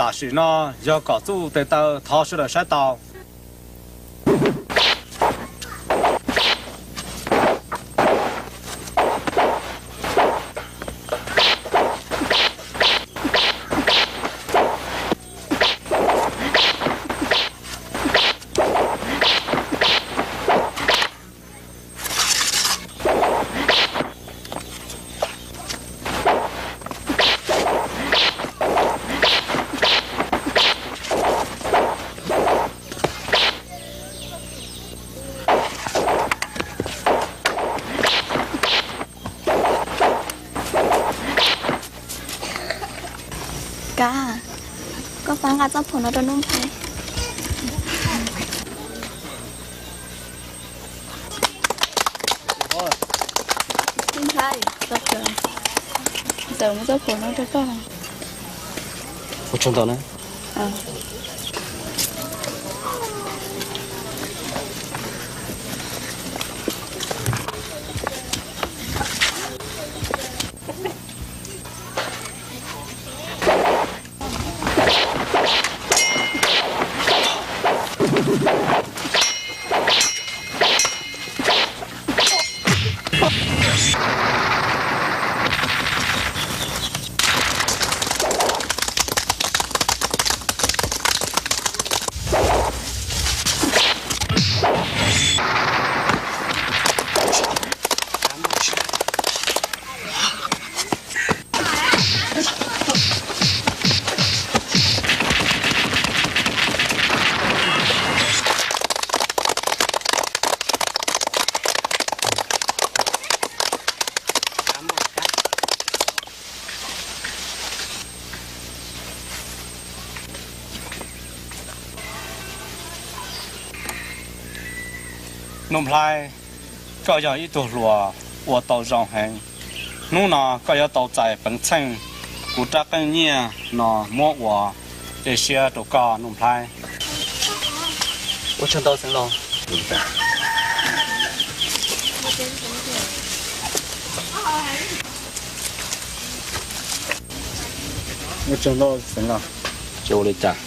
Tam sim no yog kom txuj tes taw thov sawv daws saib tau. Kab, koj pab nqa txoj phuam no rau Nuj Nplhaib. Nuj Nplhaib, ntxawm muab txoj phuam no rau koj. Ua tsaug ntau na. Nuj Nplhaib, koj yog ib tug hluas ua tau zoo heev. Hnub no koj yuav tau txais peev txheej kuv rab qeej nyiaj no muab ua cia siab rau koj Nuj Nplhaib. Ua tsaug ntau Xeev Laus. Ua tsaug ntau Xeev Laus. Tsis ua li cas.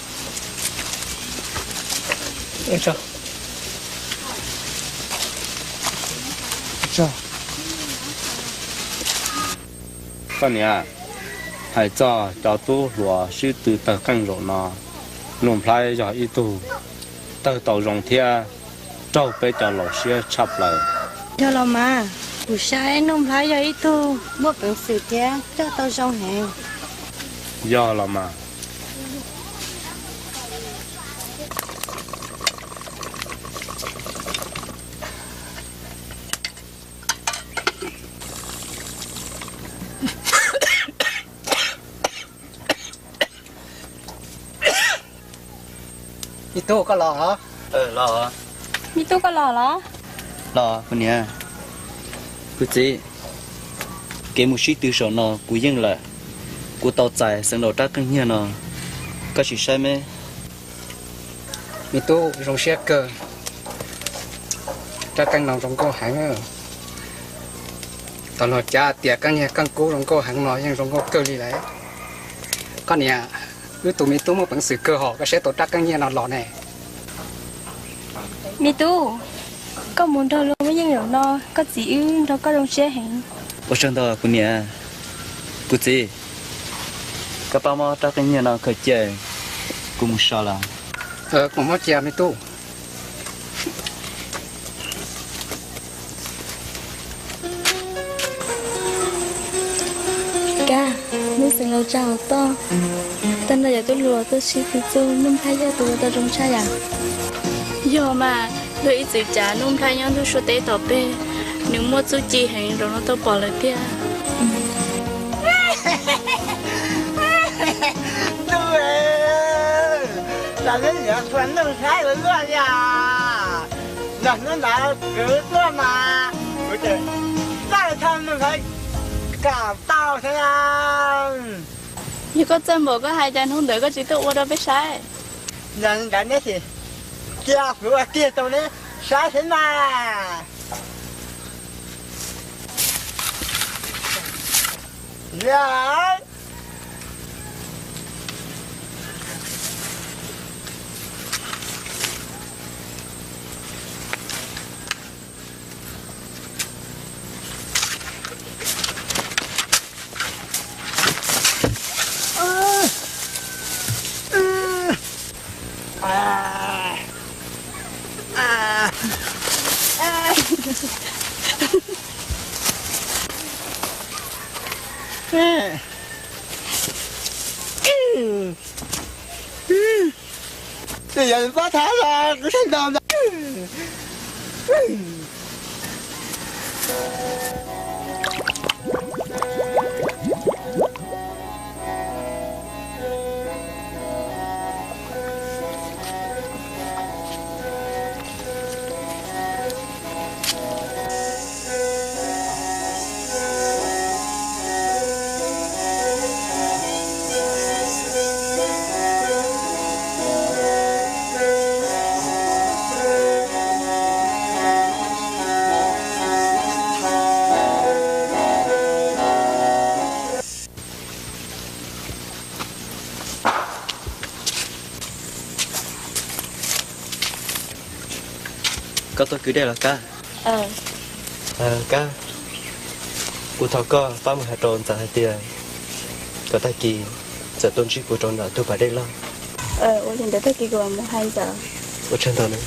Koj niam, hais txog cov tub hluas sib tw tawg qeej zaum no, Nuj Nplhaib yog ib tug tawg tau zoo thiab raug peb cov laus siab tshaj plaws. Yog los mas, kuv saib Nuj Nplhaib yog ib tug muaj peev xwm thiab coj tau zoo heev. Yog los mas. Me tub, koj los? Me tub, koj los los? Los kuv niam. Kuv txiv, kev mus sib tw zaum no kuv yeej lawm. Kuv tau txais Xeev Laus rab qeej nyiaj no, koj sim saib me. Me tub, zoo siab kawg. Rab qeej no zoo nkauj heev. Tau los cav tias rab qeej nyiaj keej kub zoo nkauj heev no yeej zoo nkauj kawg li lawm. Koj niam, wb tus me tub muaj peev xwm kawg hos koj saib tau rab qeej nyiaj no los ne. Me tub, koj mus nrog luag muaj yeej zaum no, koj txiv wb nrog koj zoo siab heev. Ua tsaug ntau kuv niam. Kuv txiv, koj pab muab rab qeej nyiaj no khaws cia, kuv mus so lawm. Kuv muab cia me tub. Kab, hnub Xeev Laus tsa hauv toj, tag nrho cov tub hluas tuaj sib tw txug Nuj Nplhaib yog tus ua tau zoo tshaj yam. Yog mas, luag ib txwm cav Nuj Nplhaib nyob ntuj suab teb tom peg, nws muaj txuj ci heev, zaum no tau pom lawm tiag. Ntuj, los neb nyiam txhua Nuj Nplhaib ua luaj li os. Los hnub ntawd kuv tuaj mas kuv tseem txawj txog Nuj Nplhaib kom tau thiab. Yog koj txawj npaum koj hais cas hnub ntawd koj tsis tuaj ua rau peb saib? Yog li ntawd neb sim cia kuv ua kiag rau neb saib thiab mas. Yog. Yog pab thab los kuv sab ntaus ntag. Koj tuaj kwv dej los Kab? Kab, kuv thov koj pab mus hais rau Ntxawm hais tias kom tag kis txawm tuaj ntsib kuv rau ntawm tus pas dej loj. Ua li ntawd tag kis kuv mus hais Ntxawm. Ua tsaug ntau na.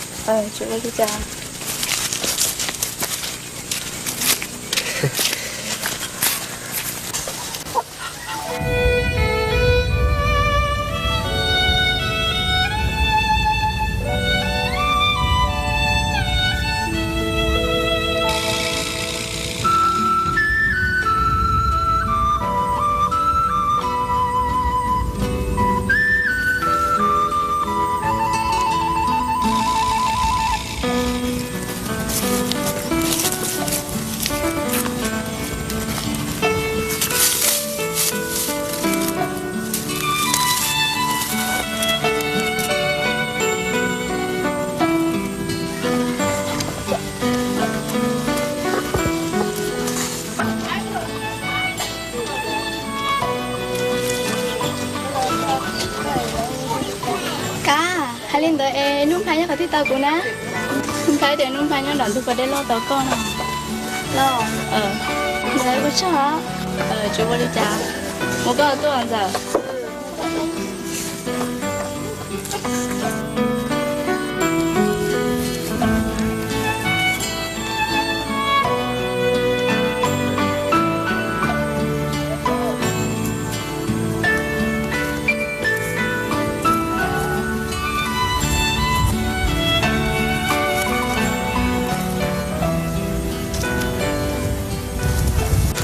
Kab, hais li ntawd es Nuj Nplhaib nyob qhov twg tau kuv na? Kuv ntshai tias Nuj Nplhaib nyob nram ntug pas dej loj tos koj no. Los, Ntxawm ua tsaug os. Tsis ua li cas, mus koj tuaj Ntxawm.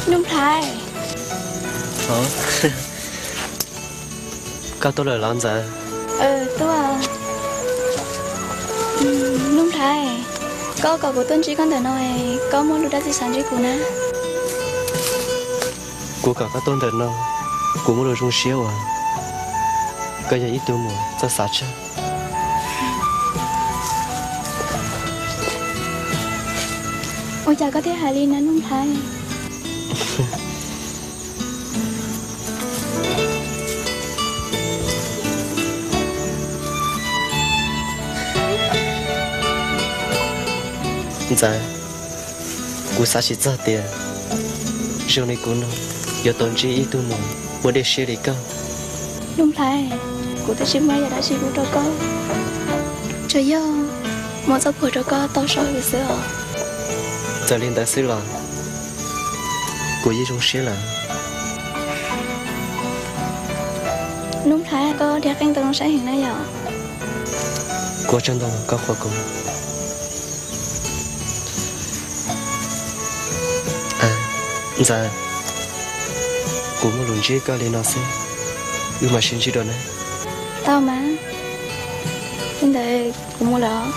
Nuj Nplhaib. Koj tuaj lawm los Ntxawm? Tuaj. Nuj Nplhaib, koj kom kuv tuaj ntsib koj ntawm no, koj muaj lus dab tsi xav ntsib kuv na? Kuv kom koj tuaj ntawm no, kuv muaj lus zoo siab uas koj yog ib tug muam txawj xav tshaj. Ua cas koj thiaj hais li na Nuj Nplhaib? Ntxawm, kuv xav tsis txog tias zoo li kuv no yuav tau ntsib ib tug muam muaj dej siab li koj. Nuj Nplhaib, kuv twb tsis muaj yam dab tsi pub rau koj, tsuas yog muab txoj phuam rau koj tau so hwm xwb os. Txawm li ntawd xwb los kuv yeej zoo siab lawm. Nuj Nplhaib, koj dhia qeej tau zoo saib heev na yom. Kuv ua tsaug ntau koj qhuas kuv. Ntxawm, kuv muaj lus ntsib koj li no xwb, wb mam sib ntsib dua na. Tau mas, li ntawd kuv mus lawm.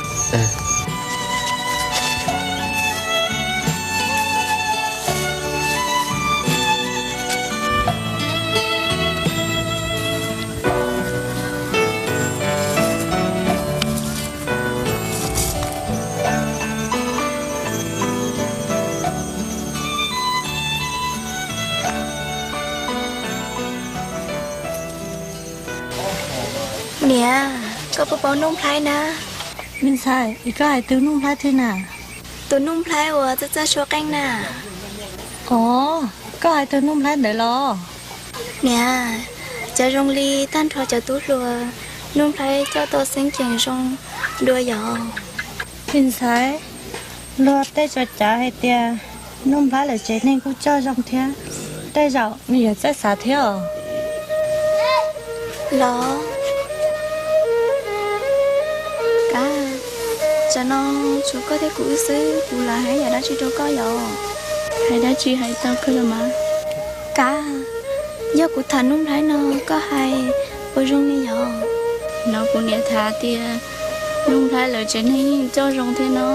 Niam, koj puas paub Nuj Nplhaib na? Me ntxhais, es koj hais tus Nuj Nplhaib twg na? Tus Nuj Nplhaib uas txawj txawj sua qeej na. Os, koj hais tus Nuj Nplhaib ntawd los? Niam, cov zoo li tag nrho cov tub hluas, Nuj Nplhaib coj tau xeeb ceem zoo dua yom. Me ntxhais, luag tej tso cav hais tias Nuj Nplhaib lawm tsev neeg kuj coj zoo thiab. Tej zaum nws yuav txawj xav thiab os. Los, Kav, tsam no tshuav koj thiab kuv wb xwb, kuv lam hais yam dab tsi rau koj yom? Hais dab tsi hais tau kawg los mas. Kav, yog kuv tham Nuj Nplhaib no koj hais puas zoo li yom? No kuv niam tham tias Nuj Nplhaib lawv tsev neeg yeej coj zoo thiab no.